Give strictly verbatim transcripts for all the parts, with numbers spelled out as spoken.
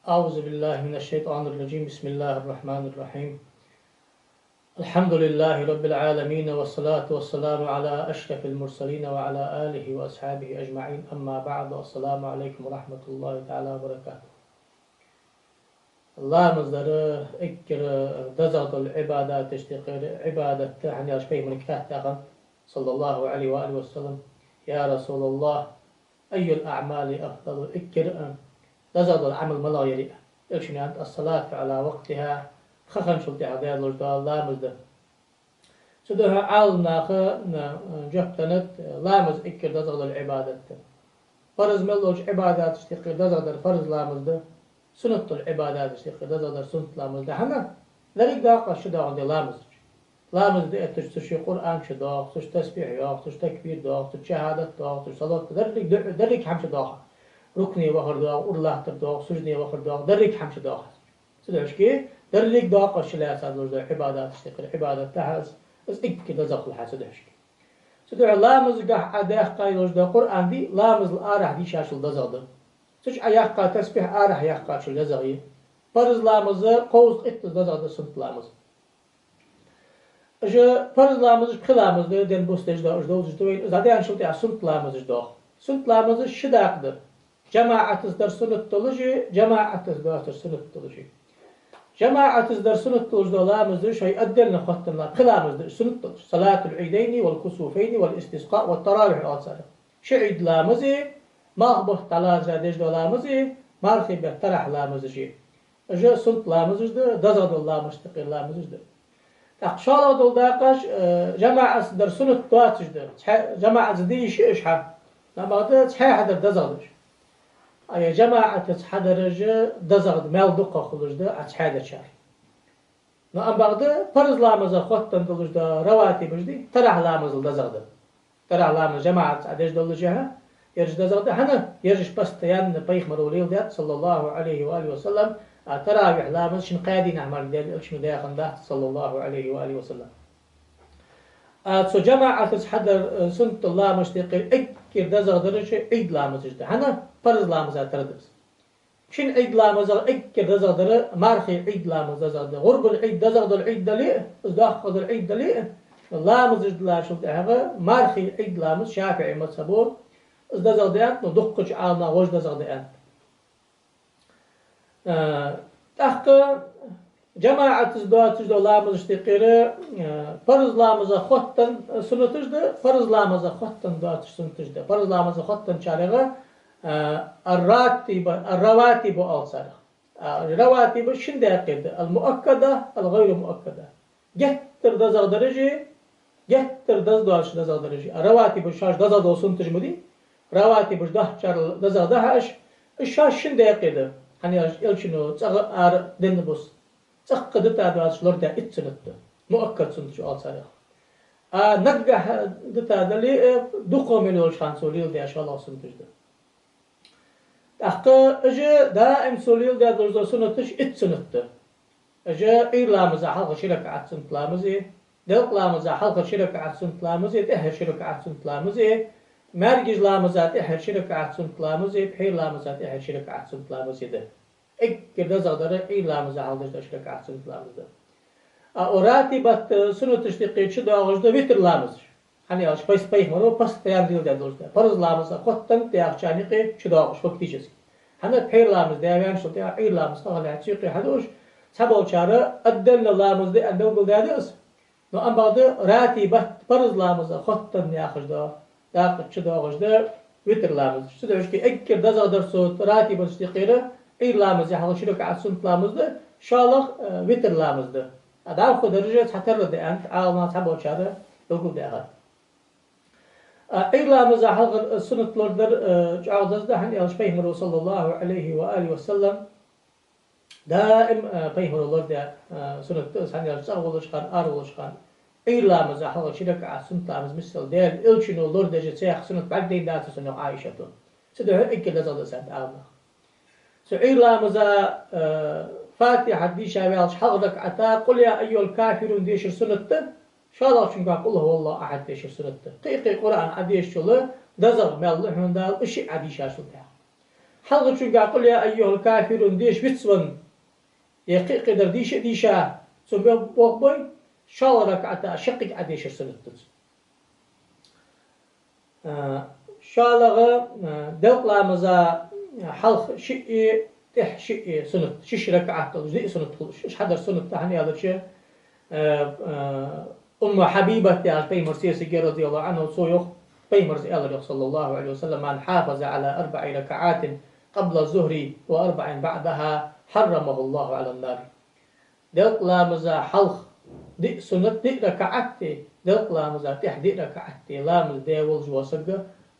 أعوذ بالله من الشيطان الرجيم. بسم الله الرحمن الرحيم. الحمد لله رب العالمين، والصلاة والسلام على أشرف المرسلين وعلى آله وأصحابه أجمعين. أما بعد. السلام عليكم ورحمة الله تعالى وبركاته. Ламаз дар эггара дезагӀа дола Ӏибадаташта юкъера Ӏибадат да, хӀана аьлча пайхамарга хаьттад, صلى الله عليه وآله وسلم: يا رسول الله، أي الأعمال أفضل؟ Эггара дезагӀа дола Ӏамал малагӀа я? Элчано аьннад: الصلاة على وقتها, ха хинначул тӀехьагӀа даь долаш дола ламаз да. Цудухьа Ӏаламнаха жоп деннад, ламаз эггара дезагӀа дола Ӏибадат да. Парз мел долча Ӏибадаташта юкъера дезагӀа дар парз ламаз да, суннат долча Ӏибадаташта юкъера дезагӀа дар суннат ламаз да. ХӀана? Деррига дакъа чудоагӀа да ламаза чу. Ламаз де эттача цу чу Къуръан чудоагӀа, цу чу тасбихь йоагӀа, цу чу такбир доагӀа, цу чу шахӀадат доагӀа, цу чу салот, деррига дуӀа, деррига хӀама чудоагӀа. Рукуъе вахар доагӀа, уралаттар доагӀа, сужуде вахар доагӀа, деррига хӀама чудоагӀа. Цудухьа деррига дакъа чулаьца долаш дола Ӏибадаташта юкъера Ӏибадат да хьа из, из эггара дезагӀа хул хьа цудухьа. Цудухьа ламазагахьа Ӏа даьккха йолаш дола Къуръан дий, ламазал арахьа дийшачул дезагӀа да. Цу чу Ӏа яьккха тасбихь арахьа яьккхачул дезагӀа я. Парз ламаза кховзткъа иттаза дезагӀа да суннат ламаза. Уж парз ламазаш пхи ламаз да, ден бус деш да, уж довзаш да вайна, из дӀадаьнначул тӀехьагӀа суннат ламазаш доагӀа. Суннат ламазаш ши дакъа да. ЖамаӀатаца дар суннат долаш а, жамаӀатаца доацар суннат долаш а. ЖамаӀатаца дар суннат долаш дола ламаз да шоай отдельно хоттаденна, пхи ламаз да суннат долаш: صلاة العيدين والكسوفين والاستسقاء والتراويح оал царех. Ши Ӏийд ламаз а, малх бутт дӀалазара деш дола ламаз а, мархий бетта тарахь ламазаш а. Уж суннат ламазаш да, дезагӀа дола ламазашта юкъера ламазаш да. ТӀаккха шоллагӀа дола дакъаш, э, жамаӀатаца дар суннат доацаш да. Цхьа-, жамаӀатаца де йиш я уж хьа. Амма бакъда цхьаь хьадар дезагӀа да уж. Ай, жамаӀатаца хьадараш дезагӀа да, маьл дукхагӀа хулаш да Ӏа цхьаь дечар. Но амма бакъда парз ламаза хоттаденна долаш дола раватибаш дий, тарахь ламазал дезагӀа да. Тарахь ламаз жамаӀатаца Ӏа деш долаш а, ераш дезагӀа да хьона, ераш постоянно пайхамаро леладаьд, صلى الله عليه وآله وسلم, а таравихь ламаз шин кхаь дийнахьа мара даьд, элчано даь хиннадац, صلى الله عليه وآله وسلم. А цу жамаӀатаца хьадар, э, суннат ламазашта юкъера эггара дезагӀа дараш Ӏийд ламазаш да. ХӀана? Парз ламаза тара да из. Шин Ӏийд ламазах эггара дезагӀа дар мархий Ӏийд ламаз дезагӀа да. ГӀурбан Ӏийд дезагӀа дола Ӏийд дале а, из доккха дола Ӏийд дале а, ламазаш диллачул тӀехьагӀа мархий Ӏийд ламаз ШафиӀий мазхӀабо из дезагӀа да аьннад, но дуккхача Ӏаламнаха вож дезагӀа да аьннад. А, тӀаккха жамаӀатаца доацаш дола ламазашта юкъера, э, парз ламаза хоттаденна суннаташ да, парз ламаза хоттаденна доацаш суннаташ да. Парз ламаза хоттаденначарех, э, ар-ратиба, ар-раватибу оал царех. А, раватибаш шин даькъе да: ал-муаккада, ал-гӀайру муаккада. Геттара дезагӀа дараш а, геттара деза доацаш дезагӀа дараш а. А раватибаш шоаш дезагӀа дола суннаташ ма дий, раватибаш доацачарел дезагӀа да хьа уж, уж шоаш шин даькъе да. ХӀана аьлча элчано цӀагӀа ара денна бус цӀаккха дита доацаш лорадаь итт суннат да. Муаккад суннаташ оал царех. А наггахьа дита дале а, дукхагӀа мел йолча хана цо леладаь шоллагӀа суннаташ да. ТӀаккха уж даим цо леладаь долаш дола суннаташ итт суннат да. Уж Ӏуйра ламаза хьалха ши ракаӀат суннат ламаз а, делкъа ламаза хьалха ши ракаӀат суннат ламаз а, тӀехьара ши ракаӀат суннат ламаз а, маьркӀажа ламаза тӀехьара ши ракаӀат суннат ламаз а, пхьера ламаза тӀехьара ши ракаӀат суннат ламаз а да. Эггара дезагӀа дар Ӏуйра ламаза хьалха деш дола ши ракаӀат суннат ламаз да. А ратибат суннаташта юкъе чудоагӀаш да витр ламазаш. ХӀана аьлча пайс-, пайхамаро постоянно леладаь долаш да. Парз ламаза хоттаденна яхачарна юкъе чудоагӀаш фактически. ХӀана? Пхьера ламаз даь ваьнначул тӀехьагӀа Ӏуйра ламаз хьалха лаьца юкъе хьадуаш, цхьаболчар отдельно ламаз да аьнна белгалдаь да из. Но амма бакъда ратибат, парз ламаза хоттаденна яхаш да, дакъа чудоагӀаш да витр ламаз. Цудухьа эггара дезагӀа дар цу ратибаташта юкъера Ӏуйра ламаза хьалха ши ракаӀат суннат ламаз да, шоллагӀа, э, витр ламаз да. А дӀахо дараш а цхьатарра да аьннад Ӏаламнаха, цхьаболчар белгалдаьхад. А Ӏуйра ламаза хьалха суннат лорадар, э, чӀоагӀа деза да, хӀана аьлча пайхамаро, صلى الله عليه وآله وسلم, даим, э, пайхамаро лорадаь, э, суннат да из, хӀана аьлча цӀагӀа волча хана, ара волча хана Ӏуйра ламаза хьалха ши ракаӀат суннат ламаз миссел Даьла элчано лорадеш а цхьа суннат бӀаргадайна дац цунах Ӏайшата. Цудухьа эггара дезагӀа да из аьннад Ӏаламнаха. Цу Ӏуйра ламаза, э, Фатихьат дийша ваьлча хьалха ракаӀата «Къул я айюхӀал кафирун» дешар суннат да, шоллагӀчунга «Къул хӀуваллахӀу ахьад» дешар суннат да. Кхы а кхы Къуръан Ӏа дешачул дезагӀа маьл лу хьона Дала уж шиъ Ӏа дийшачул тӀехьагӀа. Хьалхарчунга «Къул я айюхӀал кафирун» деш вицвенна, е кхы-кхыдар дийша а дийша, цун бе-, болх бой, шоллагӀа ракаӀата шаккхе а дешар суннат да цун. А, шоллагӀа, а, делкъа ламаза хьалха шиъ, тӀехьа шиъ суннат, шишша ракаӀат долаш, диъ суннат хулаш. Уж хьадар суннат да, хӀана аьлча, а, а, Умму Хьабибат яхаш пайхамара сесаг я, радияллахӀу Ӏанху, цо йоах, пайхамара аьлар йоах, саллаллахӀу Ӏалайхи ва саллам: «Ман хьафаза Ӏала арбаӀи ракаӀатин къабла зухӀри ва арбаӀин баӀдахӀа, хьаррамахӀуллахӀу Ӏалан-нари». Делкъа ламаза хьалха диъ суннат, диъ ракаӀат, делкъа ламаза тӀехьа диъ ракаӀат ламаз даь волаш вола саг,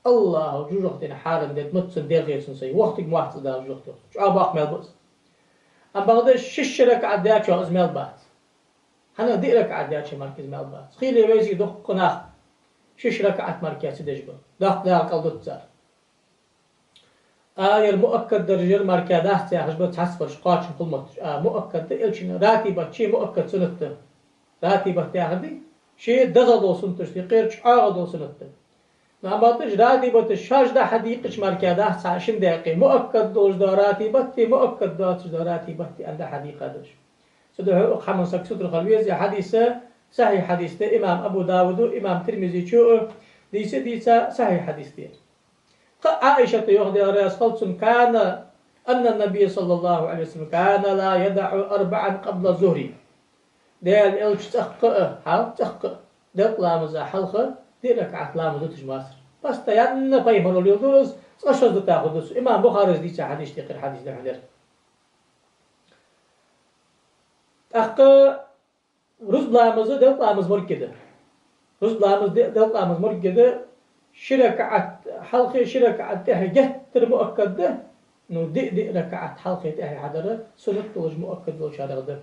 АллахӀа жожагӀатен хьарам дергда цун дегӀа, цун сай, вахийтаргвац Дала жожагӀатех. ЧӀоагӀа боккха маьл ба из. Амма бакъда шишша ракаӀат даьчоа из маьл бац. ХӀана, диъ ракаӀат даьчоа мара из маьл бац. Хийла вайцига дукха нах шишша ракаӀат мара ца деш ба. Доккха дакъа кӀалдуц цар. А, ер муаккад даржа яр мара дац яхаш ба цхьаццабараш, кхоачам хул мотташ. А, муаккад да, элчан ратибат ший муаккад суннат да. Ратибат яхар да ший дезагӀа дола суннаташ юкъера чӀоагӀа дола суннат да. Но амма тӀаккха ратибаташ шоаш дӀа-хьа дийкъача мара дац цхьа шин даькъе. Муаккад долаш да ратибат, муаккад доацаш да ратибат аьнна дӀа-хьа дийкъа даржа. Цудухьа укх хӀаман саг сутара хила веза, ер хьадис сахьихь хьадис да, имам Абу Давуда, имам Тирмизичо дийца, дийца сахьихь хьадис да ер. Кхы а Ӏаишата йоах, Даьла раьза хилва цунна: «Кана, анна набийя саллаллахӀу Ӏалайхи ва саллам кана ла ядаӀу арбаӀан къабла зухӀри». Даьла элча цӀаккха а, хьал, цӀаккха а делкъа ламаза хьалха диъ ракаӀат ламаз дуташ мацар. Постоянно пайхамара леладора из, цкъа-шозза дита хургда цо. Имам Бухарес дийца хьадис да, кхы хьадис да хьона ер. ТӀаккха рузба ламаз делкъа ламаза моргга да. Рузба ламаз де-, делкъа ламаза моргга да. Ши ракаӀат хьалха, ши ракаӀат тӀехьа геттара муаккад да. Ну, диъ-диъ ракаӀат хьалха, тӀехьа хьадар суннат долаш, муаккад долчарех да.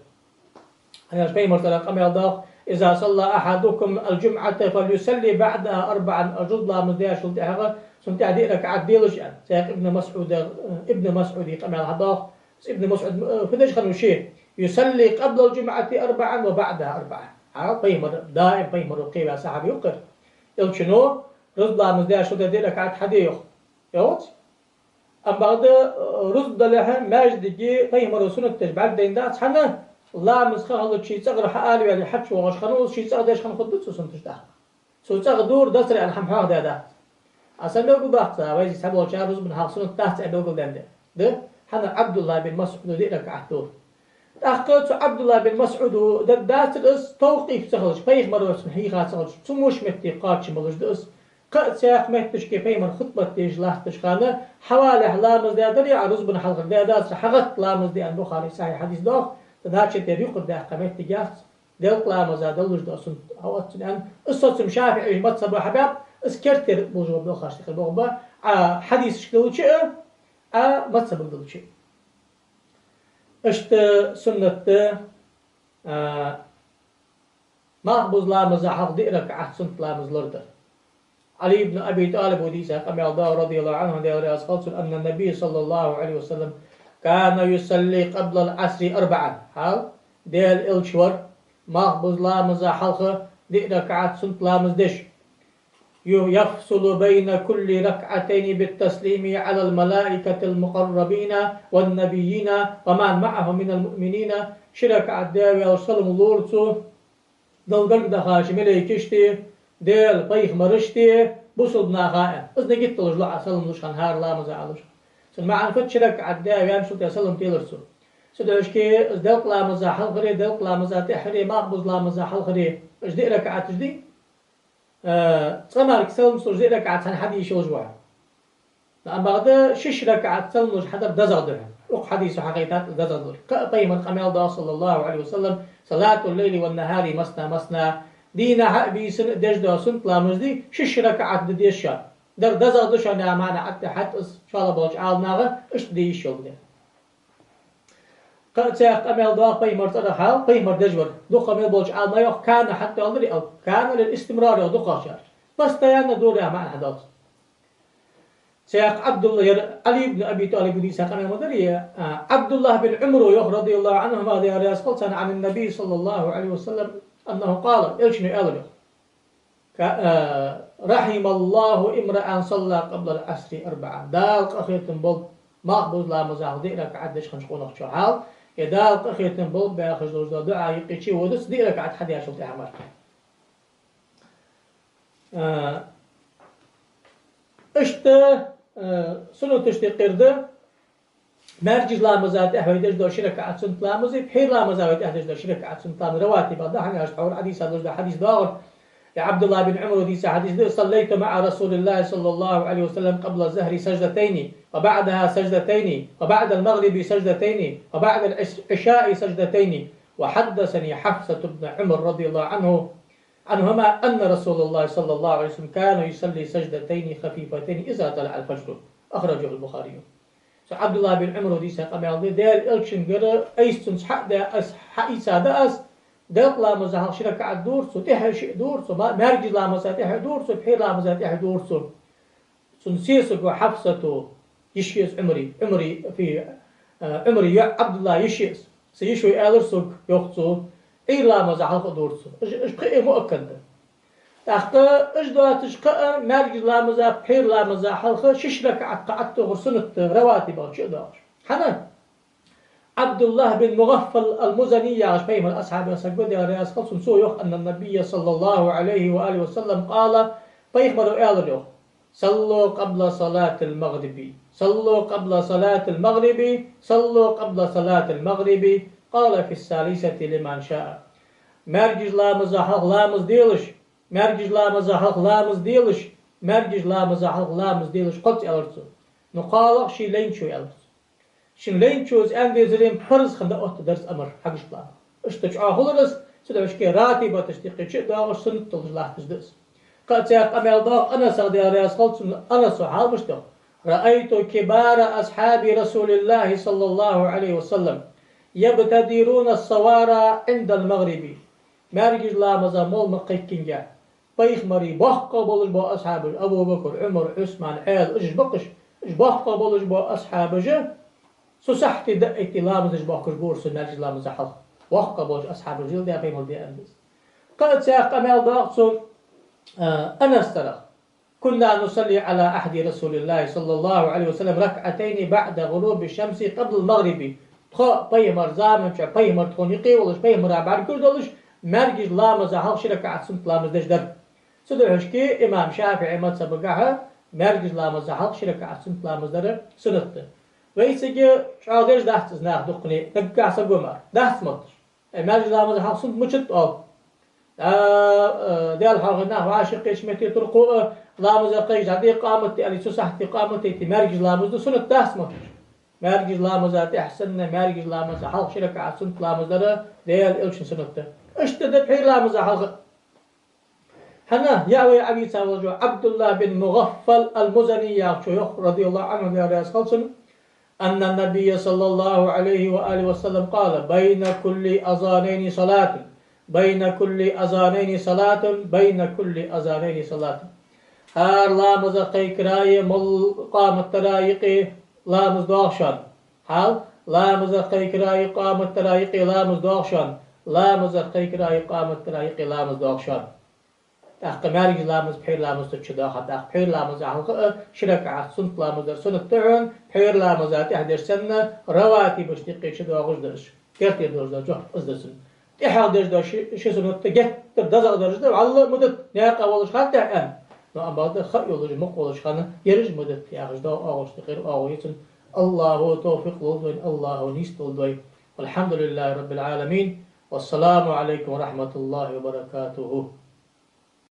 ХӀана аьлча пайхамара цӀерагӀа къамаьл доагӀа: «Иза салла ахьадукумул-жумӀата фальюсалли баӀдахӀа арбаӀан». Рузба ламаз даьчул тӀехьагӀа цунна тӀехьа диъ ракаӀат делаш, аьнна. Цхьаькха Ибн МасӀуда, Ибн МасӀуда къамаьл хьадоагӀа. Ибн МасӀуд, э, фу деш хиннав ше? «Юсалли къаблал-жумӀати арбаӀан ва баӀдахӀа арбаӀан». Хьал, пайхамар, даим пайхамара кхеваь сахьаба ва укхар. Элчано рузба ламаз даьчул тӀехьа диъ ракаӀат хьаде йоах. Йоах? Амма бакъда, э, рузба далехьа маьждиге пайхамара суннат деш бӀаргадайна дац, хӀана, ламаз ха хилча цӀагӀара хьаалаваьле хьачувоагӀаш хиннав из, ший цӀагӀа деш хинна хургда цо суннаташ тӀаккха. Цо цӀагӀа дора, дацар аьнна хӀама хьоахадаь дац. Ӏа сенна белгалбац, вайцига цхьаболчар рузбан хьалха суннат дац аьнна белгалдаьннад. Да? ХӀана, Ӏабдуллахь бин МасӀуда диъ ракаӀат дора. ТӀаккха цу Ӏабдуллахь бин МасӀуда дергдацар из, тавкъиф ца хилча, пайхамара цунна хьийха ца хилча, цу вуш метте кхоачам болаш да из. Кхы а цхьаькха метташка пайхамар хутбат деш латтача хана, хьавалехьа ламаз даь дар, е Ӏа рузбан хьалхара даь дацар, хьагӀатта ламаз де аьнна Бухарес сахьихь хьадис доагӀа, цхьа дача тӀера юкъара даьккха меттиг яц. Делкъа ламаза даллуш да суннат, хьа оццун аьнна. Из соцам ШафиӀий мазхӀабо хьабаьб, из керттера болаш ба, белхаш тӀехьа болх ба, Ӏа хьадисашка далча а, Ӏа мазхӀабага далча а. Иштта суннат да, а, малхбуза ламаза хьалха диъ ракаӀат суннат ламаз лорадар. Ӏали ибн Аби ТӀалиба дийца къамаьл да, радияллахӀу Ӏанху, Даьла раьза хилва цунна, анна набийя саллаллахӀу Ӏалайхи ва саллам кана юсалли къаблал-Ӏасри арбаӀан. Хьал, Даьла элча вар малхбуза ламаза хьалха диъ ракаӀат суннат ламаз деш. Ю-, яфсулу байна кулли ракаӀатайни бит-таслими Ӏалал-малаикатил-мукъаррабина ван-набийина ва ман маӀахӀум минал-муъминина. Ши ракаӀат даь ваьлча салам лора цо Далла гарга дахача малейкашта, Даьла пайхамарашта, бусалба наха, аьнна. Из нигат долаш лу Ӏа салам луш хана, хӀара ламаза Ӏа луш хана. Цун маӀан фуд? Ши ракаӀат даь ваьнначул тӀехьа салам телар цо. Цудухьа из делкъа ламаза хьалхареи, делкъа ламаза тӀехьареи, малхбуза ламаза хьалхареи, уж диъ ракаӀаташ дий, э, цкъа мара салам луш диъ ракаӀат цхьана хьаде йиш йолаш ва хьона. Амма бакъда шишша ракаӀат салам луш хьадар дезагӀа да хьона. Укх хьадисо хьахайтад из дезагӀа долга. Кхы а пайхамара къамаьл да, саллаллахӀу Ӏалайхи ва саллам: «Салатул-лайли ван-нахӀари масна-масна». Дийнахьа а, бийсанна а деш дола суннат ламаз дий, шишша ракаӀат де деза шоана. Дар дезагӀа да шоана яха маӀан Ӏа тӀа хьатӀа из, шоллагӀа болча Ӏаламнаха иштта де йиш йолга да. Кхы а цхьаькха къамаьл доагӀа пайхамара цӀерагӀа, хьал, пайхамара деш вар. Дукха мел болча Ӏаламнаха йоах, кана хьатӀадоаладари, ал-, кана лил-истимрар йоах дукхагӀчар. Постоянно дора яха маӀан хьадоал цун. Цхьаькха Ӏабдулла-, ер Ӏали ибн Аби ТӀалиба дийца къамаьл ма дарий, а, Ӏабдуллахь бин Ӏумара йоах, радияллахӀу Ӏанхума, Даьла раьза хилва царна, Ӏанин-набийи саллаллахӀу Ӏалайхи ва саллам, аннахӀу къала, элчано аьлар йоах: Ка-, а, «РахӀималлахӀу имраан салла къаблал-Ӏасри арбаӀан». Дала къахетам болба Малхбуза ламаза хьалха диъ ракаӀат деш хиннача къонахчоа хьал, е Дала къахетам болба яхаш долаш дола дуӀа юкъе чувода цо диъ ракаӀат хьадеш хул тӀехьа мара. А, иштта, а, суннаташта юкъера да, маьркӀажа ламаза тӀехьа вай деш дола ши ракаӀат суннат ламаз, пхьера ламаза вай тӀехьа деш дола ши ракаӀат суннат ламаз, раватиб да, хӀана аьлча тхьовра хьадисаш да, хьадис доагӀар. Е Ӏабдуллахь бин Ӏумара дийца хьадис да: صليت مع رسول الله صلى الله عليه وسلم قبل الظهر سجدتين، وبعدها سجدتين، وبعد المغرب سجدتين، وبعد العشاء سجدتين، وحدثني حفصة بن عمر رضي الله عنه، عنهما أن رسول الله صلى الله عليه وسلم كان يصلي سجدتين خفيفتين إذا طلع الفجر. أخرجه البخاري. Цу Ӏабдуллахь бин Ӏумара дийца къамаьл да: Даьла Элчангара айса цунца хьа а даь, аз хьа а ийца да аз, делкъа ламаза хьалха ши ракаӀат дора цо, тӀехьа шиъ дора цо, ма-, маьркӀажа ламаза тӀехьа дора цо, пхьера ламаза тӀехьа дора цо. Цун сесаго Хьафсата йиша я из Ӏумара, Ӏумара, фи, а, Ӏумара йоӀ Ӏабдуллахь йиша я из. Са йишас аьлар сога, йоах цо, Ӏуйра ламаза хьалха а дора цо. Уж, уж пхиъ а муаккад да. ТӀаккха уж доацаш кхы а маьркӀажа ламаза, пхьера ламаза хьалха шишша ракаӀат кхы Ӏоттадоахар суннат да, раватиб чу а доагӀаш. ХӀана? Ӏабдуллахь бин МугӀаффал ал-Музани яхаш пайхамара асхьабех саг ва, Даьла раьза хилва цунна, цо йоах: أن النبي صلى الله عليه وآله وسلم قال, пайхамара аьлар йоах: صلوا قبل صلاة المغرب، صلوا قبل صلاة المغرب، صلوا قبل صلاة المغرب، قال في الثالثة لمن شاء. МаьркӀажа ламаза хьалха ламаз делаш, маьркӀажа ламаза хьалха ламаз делаш, маьркӀажа ламаза хьалха ламаз делаш кхозза аьлар цо. Ну, кхоалагӀа ший лайначо аьлар цо. Ший лайначо из аьнна дезаре парз хинна оттадар из амар хьагуш лаха. Иштта чӀоагӀа хулар из, цудухьа ратибаташта юкъе чу а доагӀаш, суннат долаш латташ да из. Кхы а цхьа къамаьл доагӀа Анасах, Даьла раьза хилва цунна, Анаса хьал мишта йоах: رأيت كبار أصحاب رسول الله صلى الله عليه وسلم يبتدرون الصوارى عند المغرب. МаьркӀажа ламаза молла ма кхайккхинге, пайхамара боккхагӀа болаш бола асхьабаш, Абу Бакр, Ӏумар, Ӏусман, Ӏаьла, уж бакъаш, уж боккхагӀа болаш бола асхьабаш, цу сахьте даийта ламаз деш бахкаш бора со маьркӀажа ламаза хьалха. БоккхагӀа болаш асхьабаш дила даь пайхамара даь аьнна да из. Кхы а цхьа къамаьл доагӀа цу, а, Анасах: كنا نصلي على عهد رسول الله صلى الله عليه وسلم ركعتين بعد غروب الشمس قبل المغرب. Тхо пайхамара заман чу, пайхамар тхона юкъе волаш, пайхамара бӀаргагуш долаш, маьркӀажа ламаза хьалха ши ракаӀат суннат ламаз деш дар. Цудухьа имам ШафиӀий мазхӀабагахьа маьркӀажа ламаза хьалха ши ракаӀат суннат ламаз дар суннат да. Вайцига чӀоагӀа деш дац из наха дуккхане, наггахьа саго мара. Дац мотташ. Э, маьркӀажа ламаза хьалха суннат мичад оал? А, э, Даьла хьоахаве нах вӀашагӀкхетача метте туркхо а, ламаза кхайкача дӀаде къамат де аьле, цу сахьте къамат дайта маьркӀажа ламаз ду, суннат дац мотташ. МаьркӀажа ламаза тӀехьа санна, маьркӀажа ламаза хьалха ши ракаӀат суннат ламаз дар Даьла Элчан суннат да. Иштта да пхьера ламаза хьалха. ХӀана, яа вай Ӏавица волчо Ӏабдуллахь бин МугӀаффал ал-Музани яхачо йоах, رضي الله عنه, Даьла раьза хилва цунна: أن النبي صلى الله عليه وآله وسلم قال: بين كل أذانين صلاة، بين كل أذانين صلاة، بين كل أذانين صلاة. ХӀара ламаза кхайкараи молла къамат дараи юкъе ламаз доагӀа шоана. Хьал, ламаза кхайкараи къамат дараи юкъе ламаз доагӀа шоана. Ламаза кхайкараи къамат дараи юкъе ламаз доагӀа шоана. ТӀаккха маьркӀажа ламаз, пхьера ламаз цу чу доагӀа, тӀаккха пхьера ламаза хьалха а ши ракаӀат суннат ламаз дар суннат да хьона, пхьера ламаза тӀехьа деш санна, раватибашта юкъе чу доагӀаш да уж. Кертера долаш да жоп из да цун. ТӀехьагӀа деш да ши, ши суннат да геттара дезагӀа дараш да, вӀалла ма дита, наькъа волаш хана тӀехьа аьнна. Но амма да ха йолаш, мукъа волаш хана, ераш ма дита яхаш да, оагӀув тӀехьа оагӀув я цун. АллахӀа товфикъ лолда вайна, АллахӀа нийсдолда вай. والحمد لله رب العالمين. والسلام عليكم ورحمة الله وبركاته.